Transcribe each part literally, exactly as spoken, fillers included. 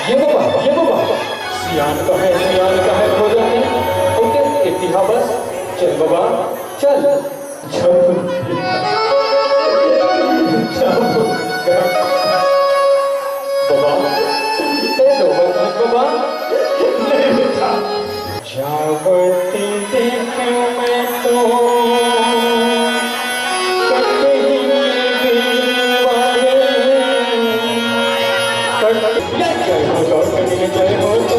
ये बाबा, ये बाबा, सियान का है, सियान का है, खो जाते हैं। ओके, इतना बस, चल बाबा, चल। जब, जब, बाबा, ए दो बाबा, बाबा, नहीं बेटा। जावत देख मैं तो कटही गिरवाए, कट-, जय हो तो कटही, जय हो तो,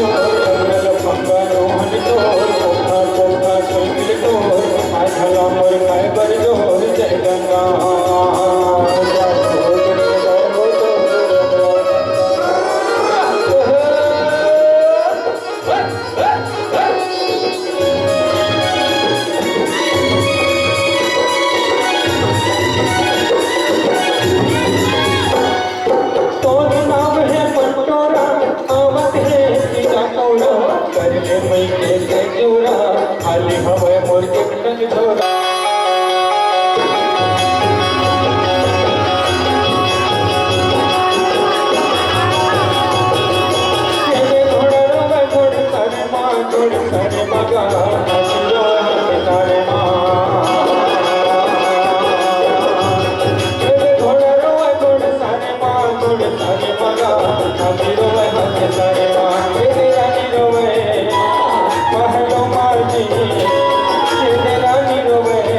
पंगा रोहन तो, कोठा, कोठा, सुन तो, आज भला मोर खाए बर जोर, जय गंगा। तोर नाम हे पटोरा, आवत हे सीधा कौड़ा, कर ले मई के से जोड़ा, खाली हवय मोर एक टन झोरा। ये घोड़ा रोवे घोड़ सरे माँ, घोड़ सरे मगा, नाची रोवे हाथी सरे माँ। ये घोड़ा रोवे घोड़ सरे माँ, घोड़ सरे मगा, नाची रोवे हाथी सरे माँ। ये रानी रोवे, महलो माँ जी, ये रानी रोवे।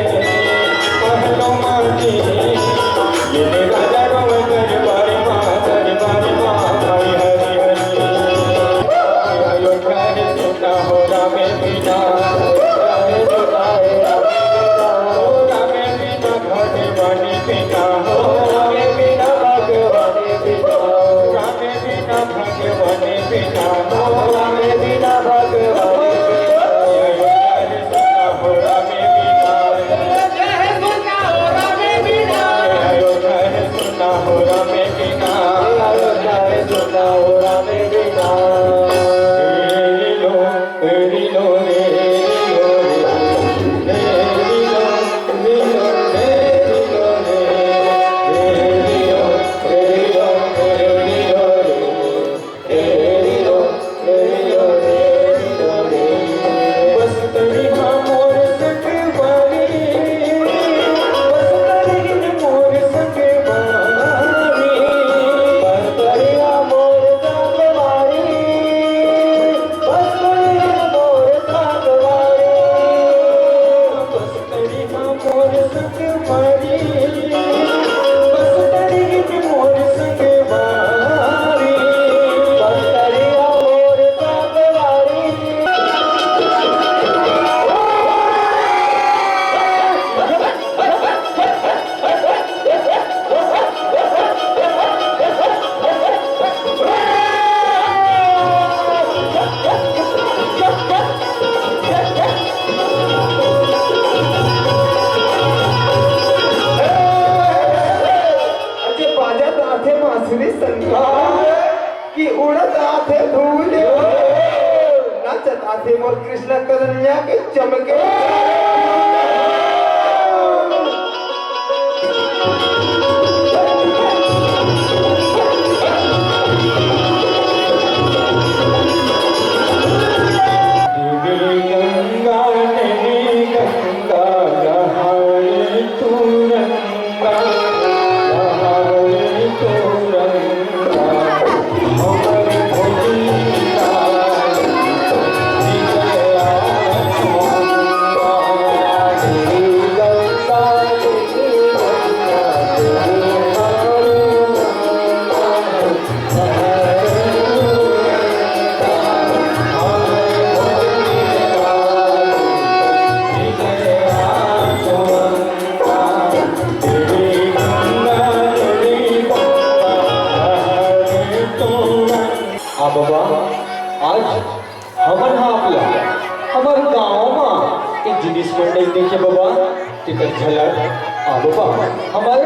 चमके। देवी गंगा, देवी गंगा, नहाए तू रंगा, नहाए तू रंगा। आ बाबा, आज हमन ह आप ला हमर गाँव म एक जिनिस मन नइ देखे बाबा, तेकर झलक। आ बाबा, हमर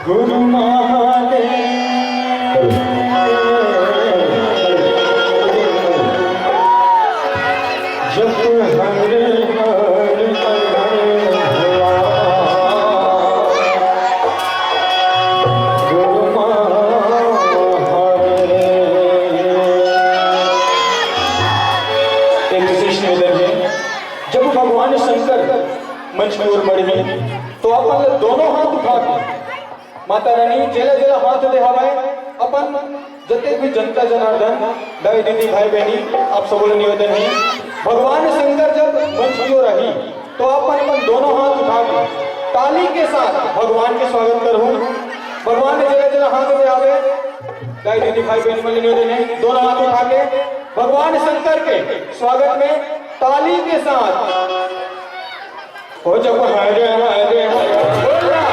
गुरु महादेव। जप हर हर हर भोला। गुरु महादेव। एक विशेष निवेदन है, जब भगवान शंकर मंच की ओर बढ़े, तो अपन दोनों हाथ उठा के माता रानी जेला जेला हाथ दे हवय, अपन जतेक भी जनता जनार्दन, दाई दीदी, भाई बहनी, आप सबो ले निवेदन है, भगवान शंकर जब मंच की ओर आही, तो अपन अपन दोनों हाथ उठा के ताली के साथ भगवान के स्वागत करहु। भगवान ने जेला जेला हाथ दे हवय, दाई दीदी, भाई बहनी मन ले निवेदन है, दोनों हाथ उठा के भगवान शंकर के स्वागत में ताली के साथ हो जब हर हर हर बोला।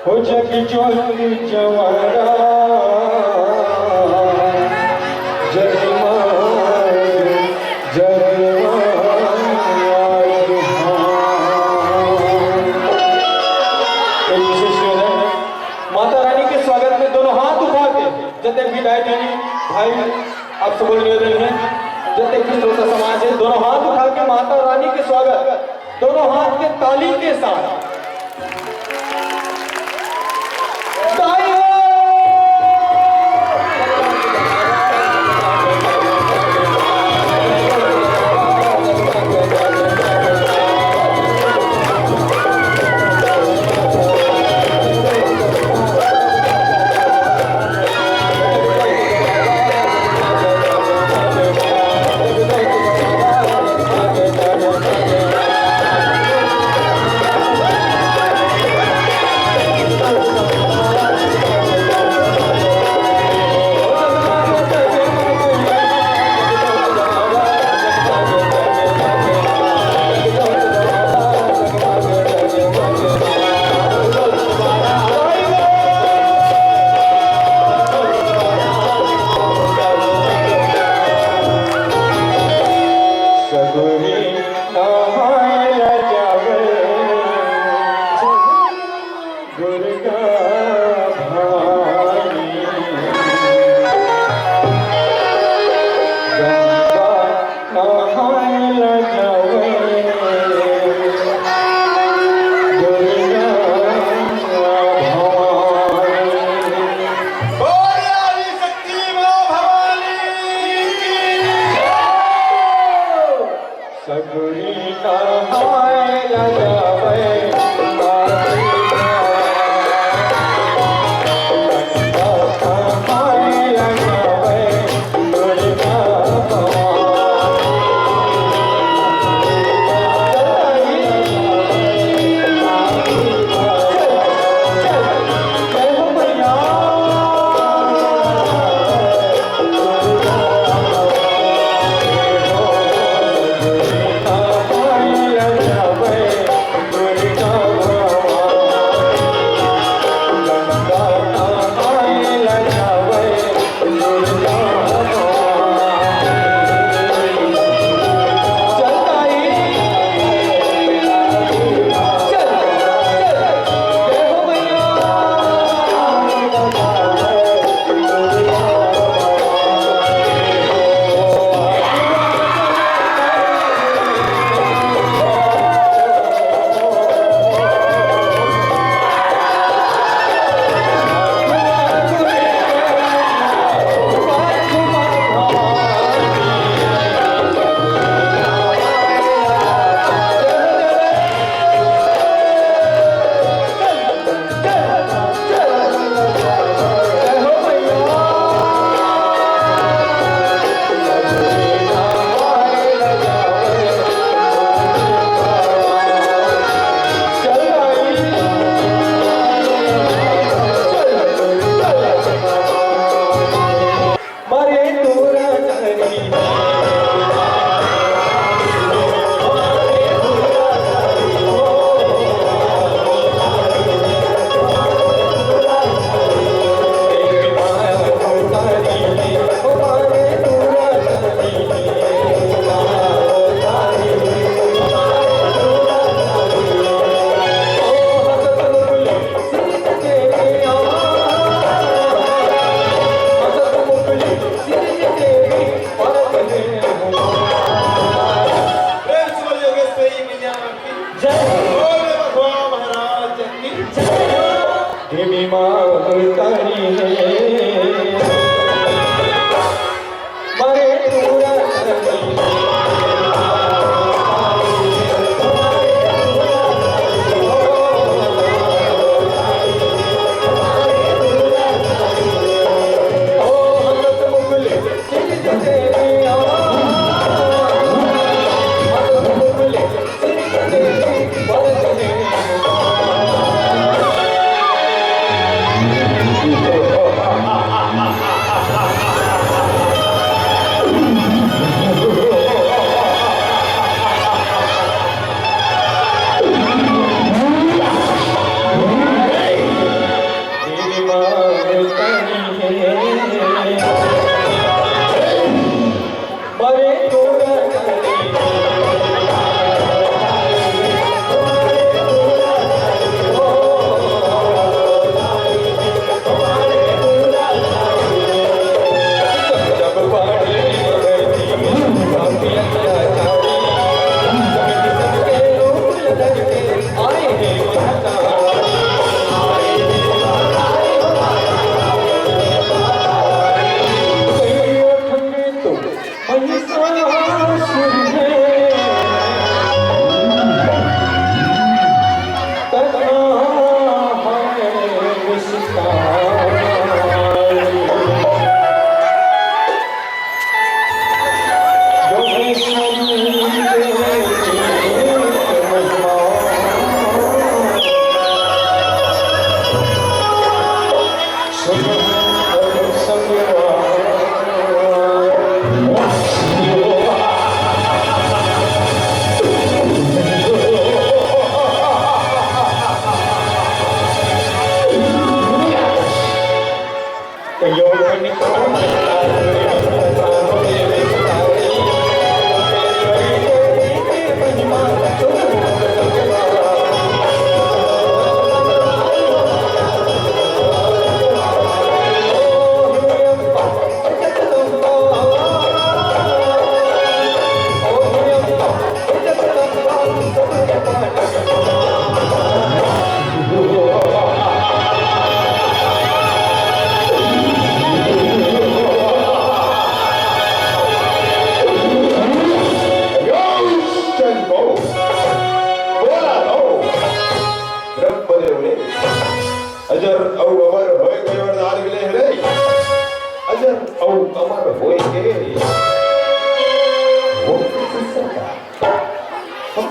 ओ जग जोत जवारा, जगमग जगमग आज हाँ। एक विशेष निवेदन, माता रानी के स्वागत में दोनों हाथ उठा के जतेक भी दाई दीदी भाई, आप सबको निवेदन है, जतेक भी श्रोता समाज है, दोनों हाथ उठा के माता रानी के स्वागत दोनों हाथ के ताली के साथ। दुर्गा भवानी, गंगा नहाय ला जावे, दुर्गा भवानी। बोल आदि शक्ति माँ भवानी की जय। सगुरी नहाय ला जावे, प्रेम से बोलिए योगेश्वरी मैया की जय। बोल बघवा महाराज की जय। देवी माँ अवतारी है। मारे पूरा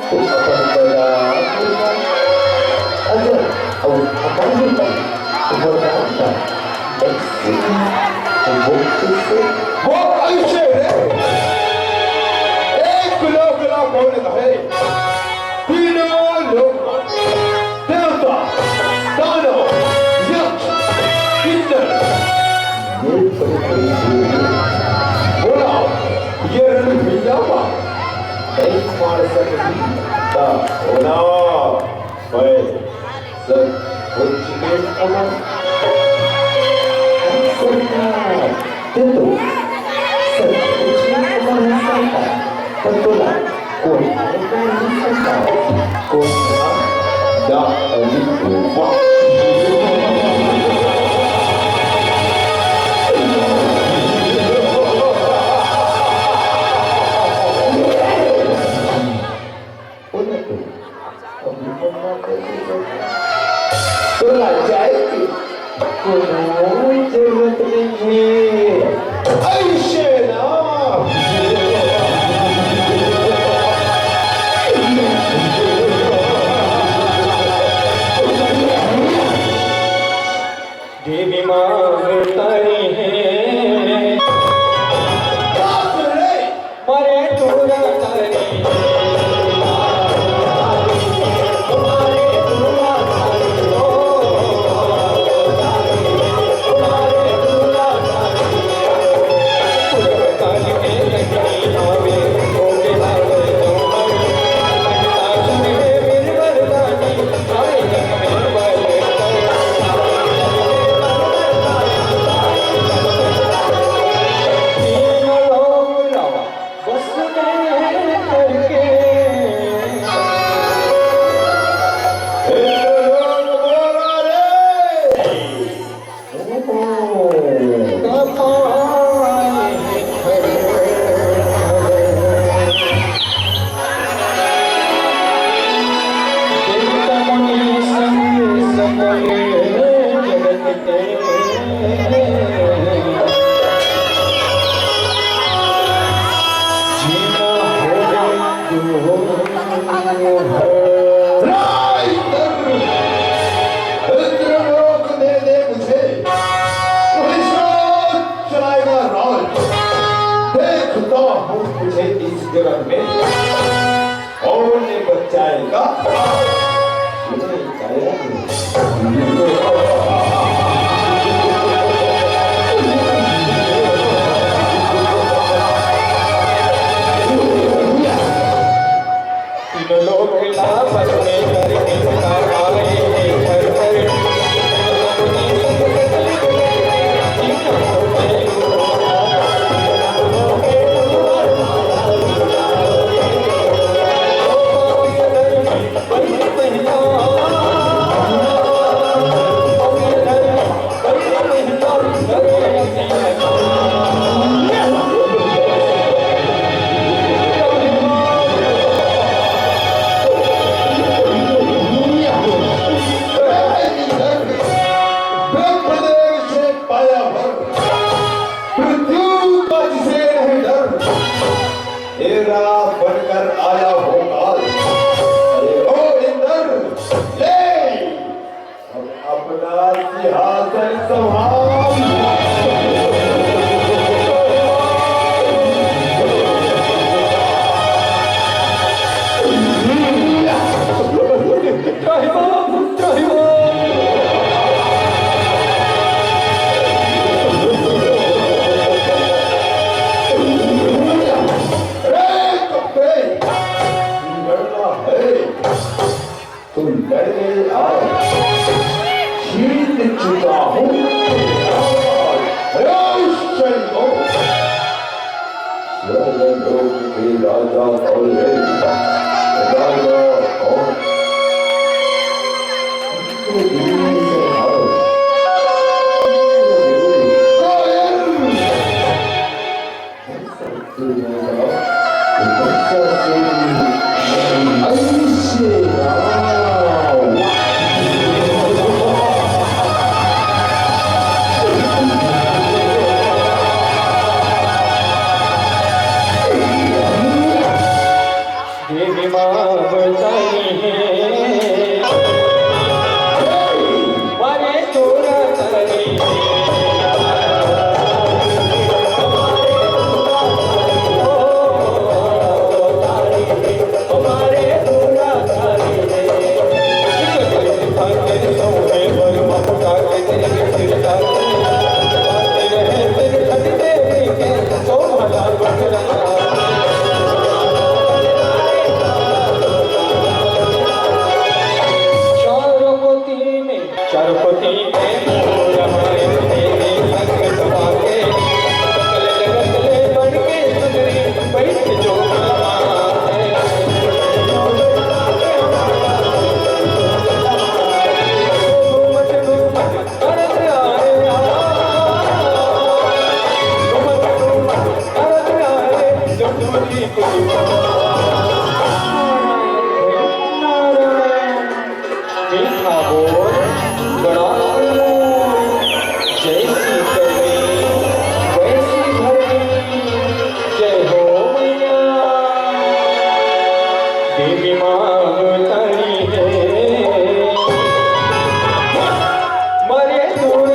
अपन कला, अजर अउ अपाहिज वरदान ला बख्शे, बख्शे। वो अइसे रे, एक लोक ला कौन कहे, तीनों लोक, देवता, दानव, यक्ष, किन्नर, ये बड़े बड़े देव। बोला, ये रणभुइया मा नहीं मार सकती, ता होना, मैं सब कुछ के अमर। सरकार, दे दो। सब कुछ के अमर है सरकार। पर तोला कोई नहीं सकता। कोई ना, ना, अभी कोई। बोले तो, अभी मम्मा कैसे बोलता? तोला जाए के कोनो जरूरत नहीं है। ऐसे ना। देवी मांग तारी है। बाप रे! मरे तोरा तारी। राज इंद्र, इंद्रलोक दे दे मुझे, वही सोच चलाएगा राज। देखता हूँ तुझे इस जगत में कौन बचाएगा? ब्रह्मदेव से पाया वर, मृत्यु का जिसे नहीं डर, तेरा बनकर आया हूँ काल। अरे ओ इंद्र, ले अब अपना सिंहासन संभाल। अरे कप्पे, लड़ना है तो लड़ ले आओ, जीत चुका हूँ। अरे उस चल दो। स्वर्गलोक के राजा और ये राजा और इंद्रदेव से आओ। कायर! चारों कोती में, चारों कोती में पूरा है तेरे संग समा के, सकल जगत ले बन के सुंदरी बैठ जो रमा है। मीठा बोल, बड़ा बोल, जैसी करनी, वैसी भरनी। जय हो मैया, देवी माँ अवतारी है। मरे दूर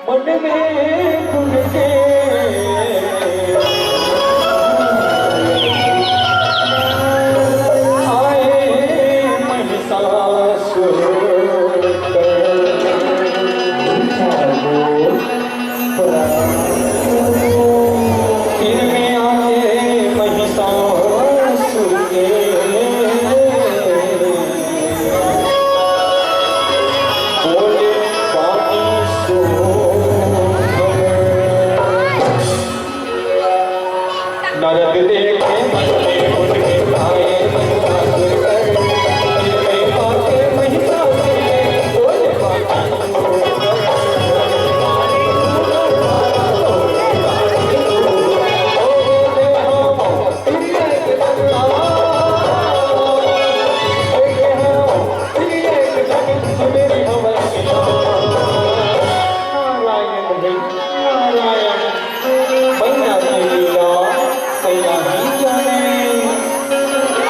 मन में घुल के आए महिषासुर। फिर में आए महिषासुर के बोले बानी सो नारद देखे मन में उनके भाए महिषासुर कर, फिर में आके महिषासुर के बोले बानी सो। नारायण हे नारायण, मैया की लीला मैया ही जाने।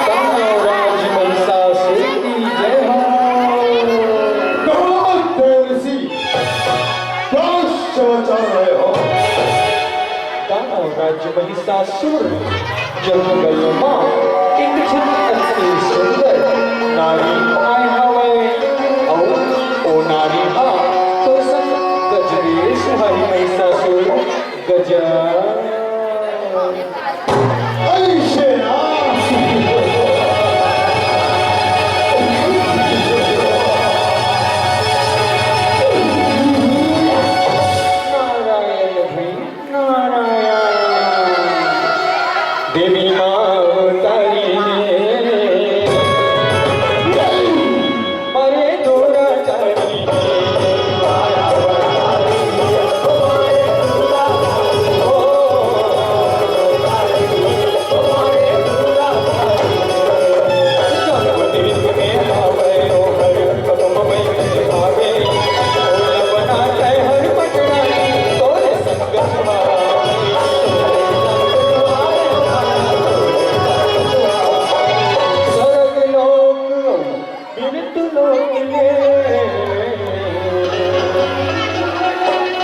दानव राज महिषासुर की जय हो। कहाँ थे ऋषि? क्या समाचार है हो? दानव राज महिषासुर जंगल मा एक झन अति सुंदर नारी आय हवय, अउ ओ नारी हा तो संग गजबे सुहाई महिषासुर गजा। ऐसे ना। नारायण भैया। नारायण। देवी माँ अवतारी है। अरे थोड़ा चारी।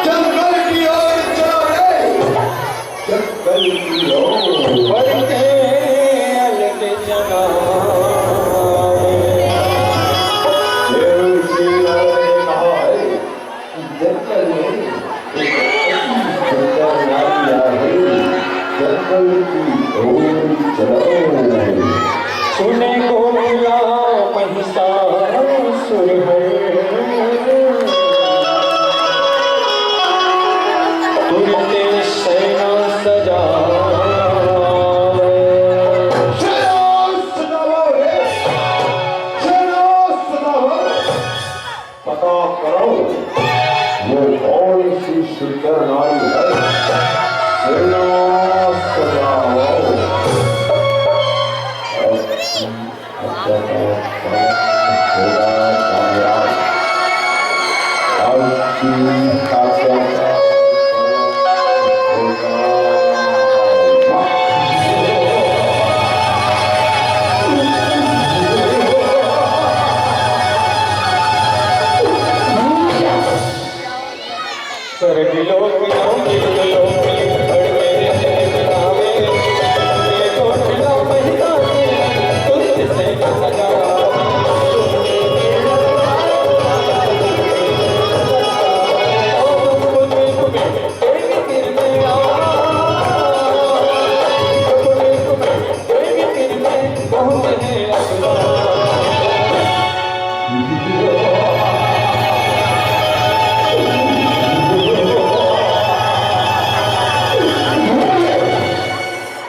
जंगल की ओर चलो रे। जंगल की ओर। बढ़ते अलग जनावे। जय श्री राम ने कहा है कि जंगल में एक ऐसी सुंदर नारी आ गई, जंगल की ओर चलो। सुने गोकुला महिषासुर है। तुरते सेना सजा। पता करो, वो कौन सी सुंदर नारी है। सेना सजाओ। अब की अच्छा, अच्छा, अच्छा, अच्छा, अच्छा,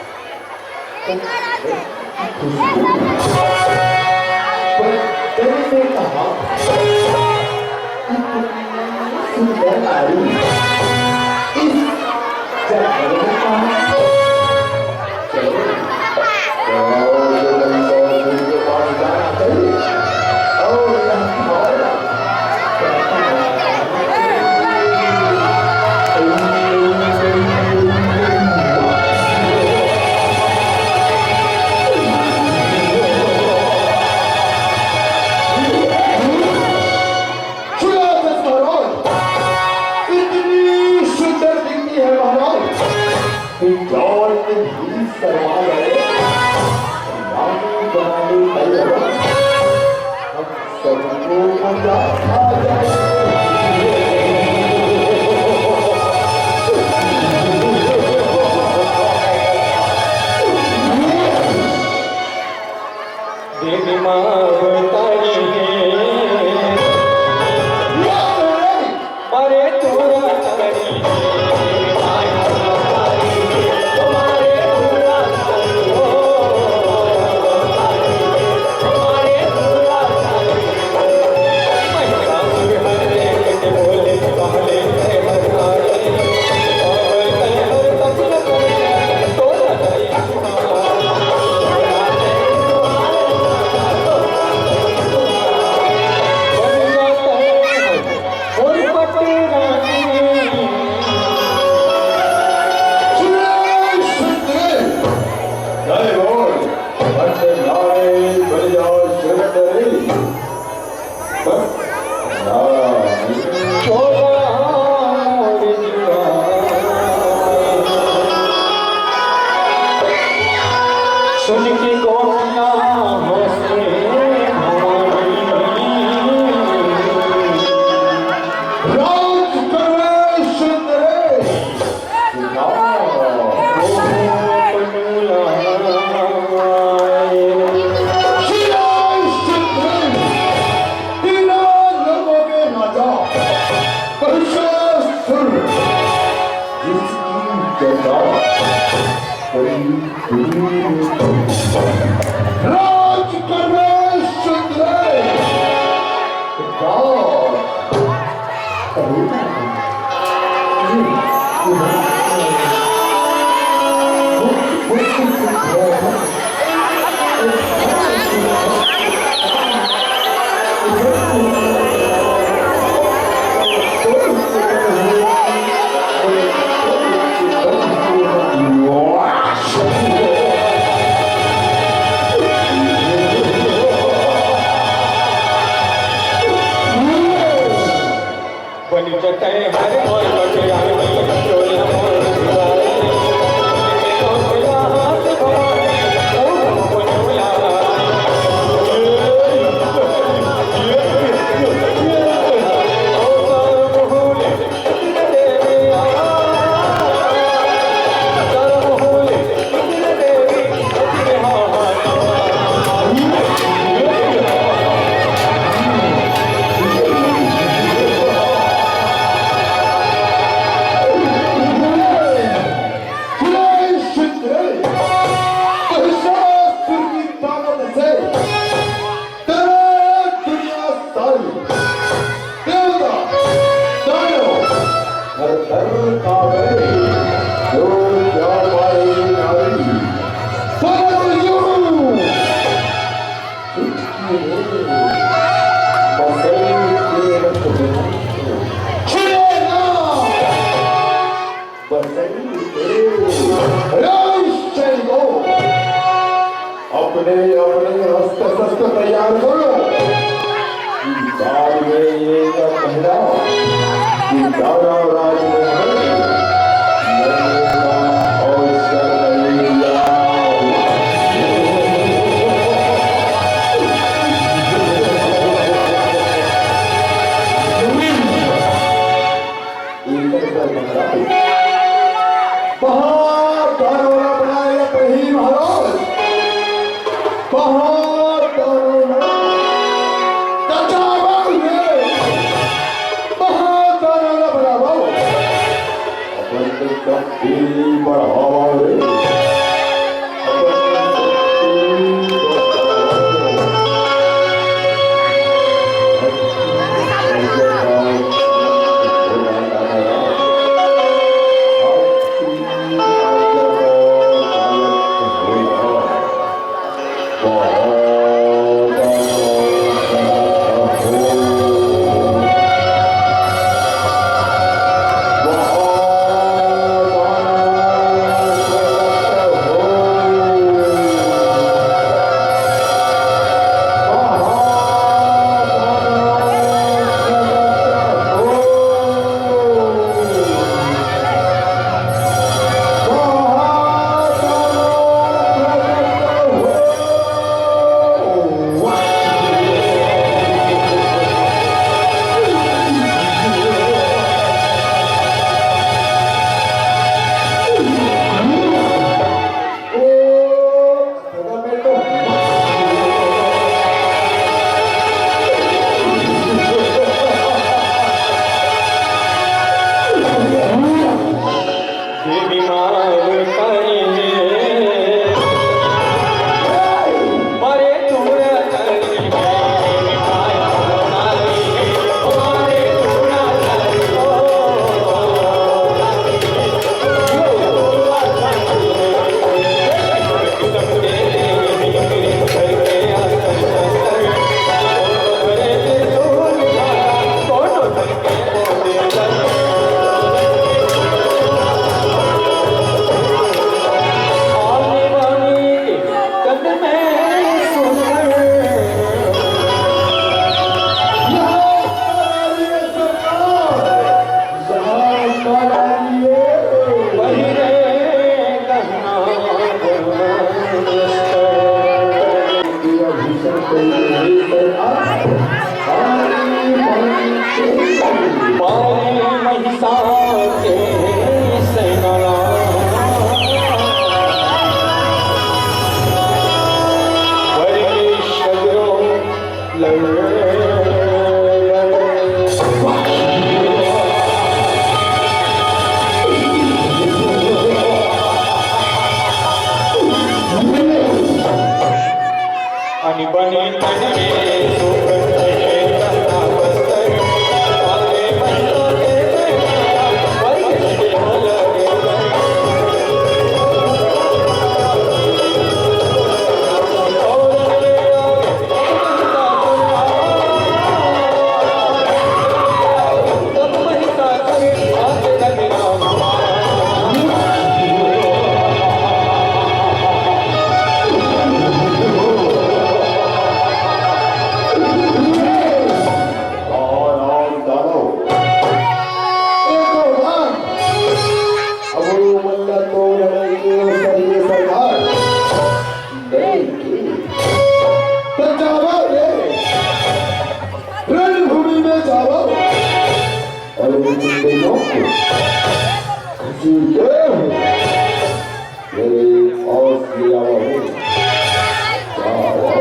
अच्छा, अच्छा, अच्छा, अच्छा, अच्छा, अच्छा, अच्छा, अच्छा, अच्छा, ये का कहना कि दानव राज में नरेंद्र और सरकैया। इनकर पर मंगला। बहुत दानव ला बनाए या पही महाराज। बहुत दानव ला। कच्चा बाल रे। बहुत दानव ला बनावा। अपन के शक्ति बढ़ावा रे। अब वो मल्ला तो लड़ाई के सरिये सरदार। नहीं की। तो जावा रे। रणभूमि में जावा। और उन गुंडों को घसीटते हुए मेरे पास ले आवा हो। जाओ, आओ।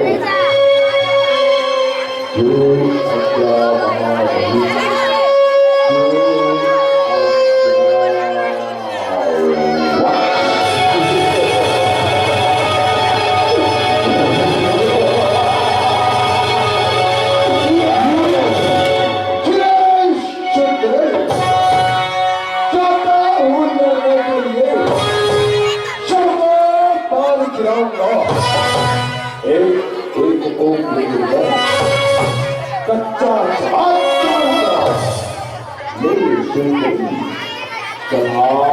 जो आज्ञा महामहिम। जो आज्ञा। कच्चा झाग डालूंगा। मेरी जिंदगी चला।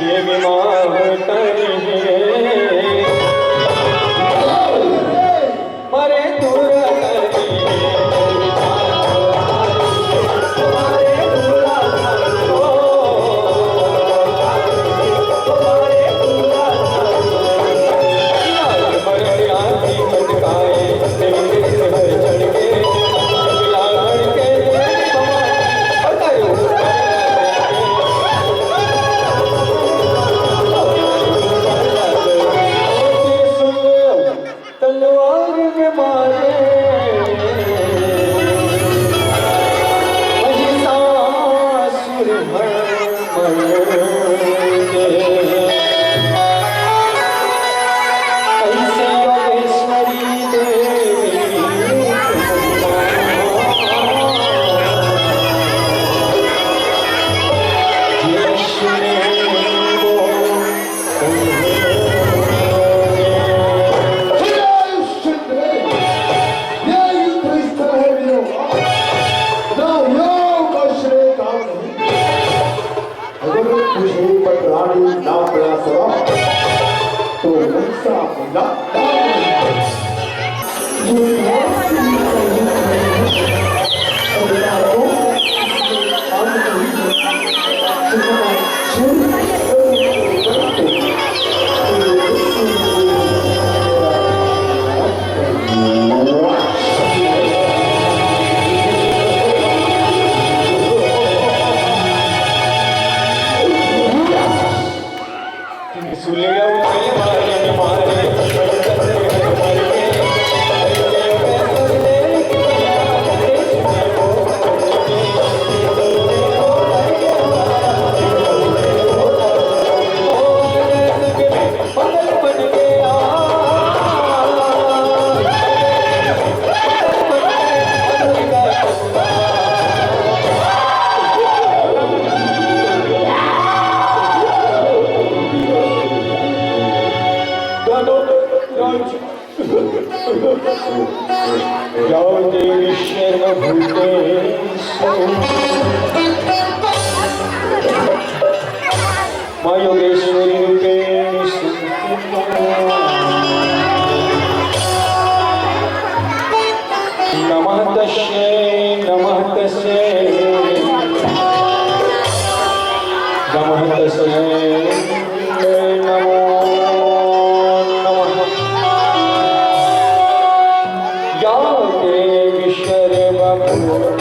देवी माँ तरी हे, मारे दूर तरी हे। तलवार में मारे महिषासुर मर्दन के। ऐसे योगेश्वरी देवी हे राजचंद्र, ये युद्ध स्थल है वीरों का, ना यो कौशल काम नहीं। अगर तुझे पटरानी ना पड़ा सवा, तो मनसा मुंडा काम नहीं। या देवी सर्वभूतेषु माँ योगेश्वरी रूपेण संस्थिता। नमः तस्यै, नमः तस्यै, नमः तस्यै, नमो नमः। या देवी सर्वभूतेषु